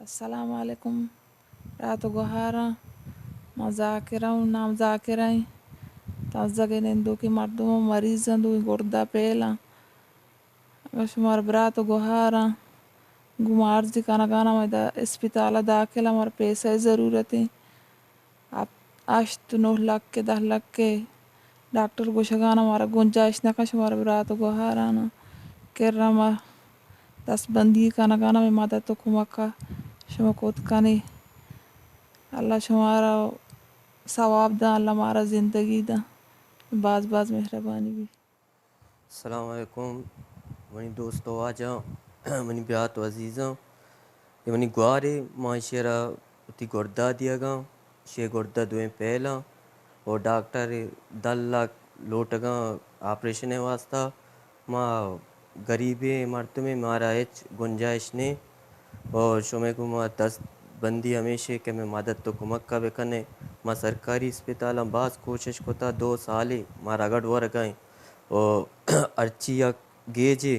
السلام علیکم برات و گوھاراں، ما ذاکرہ اوں، نام ذاکرہ ایں۔ تازگیں نندوکیں مردم اوں، مریض اوں، دوئیں گردہ پیل اوں۔ اگاں شمار برات و گوھاراں، گوں ما عرضی کنگاناں، ما ادا اسپتال ءَ داخل اوں، مارا پیسہ ءِ ضرورت ایں۔ ہپت، ہشت، نو لکھ ءِ، دہ لکھ ءِ ڈاکٹر گوشگاناں، مارا گنجائش نہ کن، شمار برات و گوھاراناں کرا ما دست بندی کنگاناں، مئے مدد و کمک ءَ شما کت کنے۔ اللہ شمارا ثواب داں، اللہ مارا زندگی داں۔ باز باز مہربانی بی۔ السلام علیکم منی دوست و واجہاں، منی برات و عزیزاں، اے منی گوارے، ما ایشی ءَ را وتی گردہ دیگاں، ایشی ءِ گردہ دوئیں پیلاں، و ڈاکٹر دہ لکھ لوٹگاں آپریشن ءِ واسطہ۔ ما گریبیں مردمے، مارا ہچ گنجائش نیں۔ و شمئے گوما دست بندی ہمیش ایں کہ مئے مدد و کمک ءَ بکنے۔ ما سرکاری اسپتالاں باز کوشش کتا، دو سالے ما رگڑ ورگا ایں۔ و ہرچی یک گیجے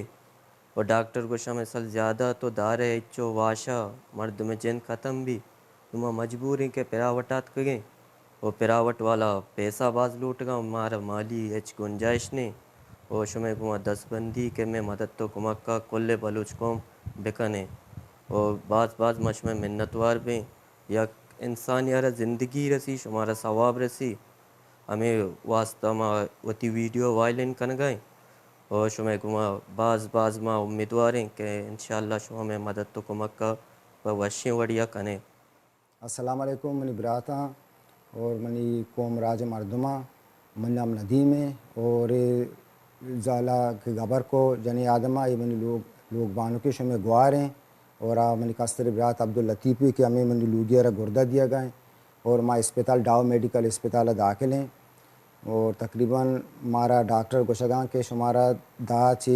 و ڈاکٹر گوشاں مئے سل زیادہ تو دارے ہچو واشا مردم جند ختم بی۔ نوں ما مجبور ایں کہ پرائیوٹ آتکگیں۔ و پرائیوٹ والا پیسہ باز لوٹگاں، مارا مالی ہچ گنجائش نیں۔ و شمئے گوما دست بندی کہ مئے مدد و کمک ءَ کل بلوچ قوم بکنے۔ و باز باز ما شمئے منتوار بیں۔ یک انسانے ءَ را زندگی رسی، شمارا ثواب رسی۔ ہمے واسطہ ما وتی ویڈیو وائلن کنگا ایں۔ و شمئے گوما باز باز ما امیدوار ایں کہ انشاءاللہ شما مئے مدد و کمک ءَ پہ وشیں وڑیا کنے۔ السلام علیکم منی براتاں اور منی قوم راج مردماں۔ منی نام ندیم ایں اور اے زالا کہ گبر کو جنی آدما، اے منی لوگ، لوگ بانکے، شمئے گوار ایں۔ اور آ منی کستری برات عبداللطیف ایں کہ ہمے منی لوگی ءَ را گردہ دیگا ایں اور ما اسپتال، ڈاؤ میڈیکل اسپتال ءَ داخل ایں۔ اور تقریباً مارا ڈاکٹر گوشگاں کہ شمارا دہ چہ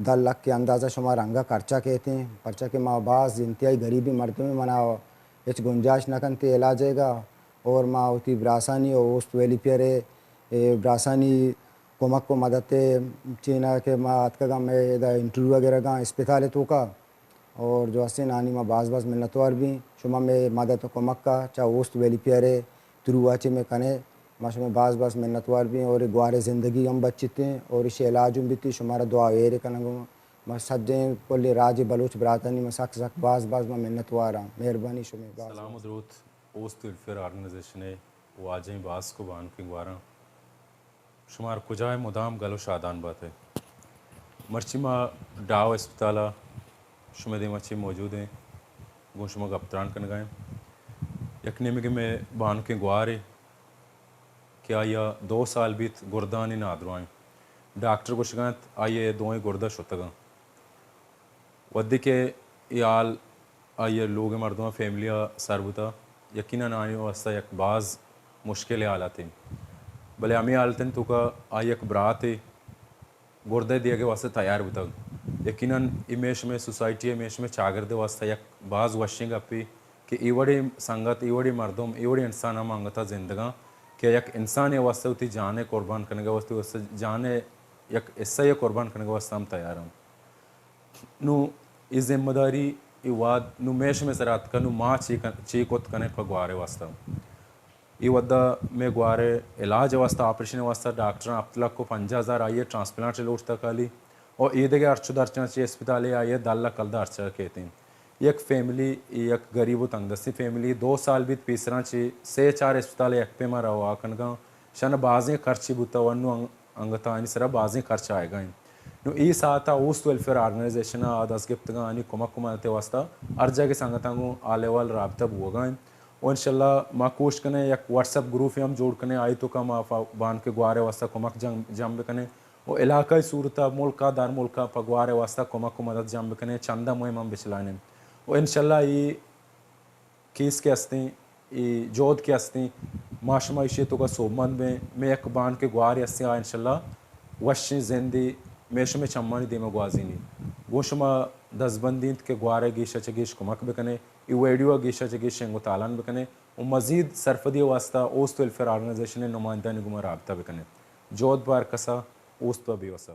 دہ لکھ ءِ اندازہ شمارا انگا خرچہ کیتیں، پرچا کہ ما باز انتہائی غریبیں مردمے، منا ہچ گنجائش نہ کنت علاج ءِ گا۔ اور ما وتی براسانی و اوست ویلفیئر ءِ، اے، براسانی کمک و مدد ءِ چینا کہ ما اتکگاں، مئے ادا انٹرویو ءَ گرگاں اسپتال ءِ توکا۔ اور جو ہستیں آنی ما باز باز منتوار بیں۔ شما مئے مدد و کمک ءَ چہ اوست ویلفیئر ءِ تھرو ءَ چہ مئے کنے، ما شمئے باز باز منتوار بیں اور اے گوارے زندگی ہم بچتیں اور ایشی علاج ہم بیتی۔ شمارا دعا ایر کنگ ءَ ما سجیں کل راج بلوچ براتانی ما سک سک باز باز ما منتوار آں۔ مہربانی شمئے باز سلام و باز۔ دروت اوست ویلفیئر آرگنائزیشن ءِ واجہیں باسک و بانکیں گواراں۔ شمار کجا ءَ مدام گل و شادان بات ئے۔ مرچی ما ڈاؤ اسپتال ءَ شمئے دیما چہ موجود ایں، گوں شما گپ تران کنگا ایں۔ یک نیمگے مئے بانکیں گوارے کہ آئی ءَ دو سال بیت گردانی نادراہ ایں۔ ڈاکٹر گوشگا انت آئی ءِ دوئیں گردہ شتگاں۔ وھدے کہ اے حال آئی ءِ لوگ ءِ مردماں، فیملی ءَ سر بوتہ، یقیناً آئی ءِ واستہ یک باز مشکلیں حالتے۔ بلے ہمے حالتانی توکا آئی ءِ یک براتے گردہ دیگ ءِ واستہ تیار بوتگ۔ یقیناً اے مئے شمئے سوسائٹی ءِ، مئے شمئے چاگرد ءِ واستہ یک باز وشیں گپے کہ اے وڑیں سنگت، اے وڑیں مردم، اے وڑیں انسان ہم انگتا زندگاں کہ یک انسانے ءِ واستہ وتی جان ءِ قربان کنگ ءِ واستہ، وتی جان ءِ یک حصہ ءِ قربان کنگ ءِ واستہ ہم تیار انت۔ نوں اے ذمہ داری، اے وھد نوں مئے شمئے سرا اتکہ، نوں ما چے کن-، چے کت کنیں پہ گوار ءِ واستہ؟ اے وھدا مئے گوار ءِ علاج ءِ واستہ، آپریشن ءِ واستہ ڈاکٹراں ہپت لکھ و پنجاہ ہزار آئی ءِ ٹرانسپلانٹ ءِ لوٹتہ خالی، اور اے دگہ ہرچ و درچاں چہ اسپتال ءَ آئی ءِ دہ لکھ کلدار چہ کیت انت۔ یک فیملی، یک غریب و تنگ دستیں فیملی، دو سال بیت پیسراں چہ سے چار اسپتال ءَ یک پیما روا کنگاں، شان بازیں خرچے بوتہ و انوں انگت آنی سرا بازیں خرچ آیگا انت۔ نوں اے ساعتا اوست ویلفیئر آرگنائزیشن ءَ دست گپتگاں، آنی کمک و مدد ءِ واستہ ہر جاگہ سنگتاں گوں حال احوال رابطہ بوگا انت۔ و انشاءاللہ ما کوشش کنیں یک واٹس ایپ گروپے ہم جوڑ کنیں، آئی توکا ما ف-، بانک گوار ءِ واستہ کمک جم، جم بکنیں و علاقائی صورتا ملکا در ملکا پہ گوار ءِ واستہ کمک و مدد جم بکنیں، چندہ مہم ہم بچلائینیں۔ و انشاءاللہ اے کیس کہ ہستیں، اے جہد کہ ہستیں، ما شما ایشی ءِ توکا سوبمند بیں۔ مئے یک بانکے گوارے ہستیں، آ انشاءاللہ وشیں زندے مئے شمئے چمانی دیما گوازینی۔ گوں شما دزبندی انت کہ گوار ءَ گیش ءَ چہ گیش کمک بکنے، اے ویڈیو ءَ گیش ءَ چہ گیش شنگ و تالان بکنے و مزید سرپدی ءِ واستہ اوست ویلفیئر آرگنائزیشن ءِ نمائندہانی گوما رابطہ بکنے۔ جہد پہ ہر کسا، اوست پہ بے وسا۔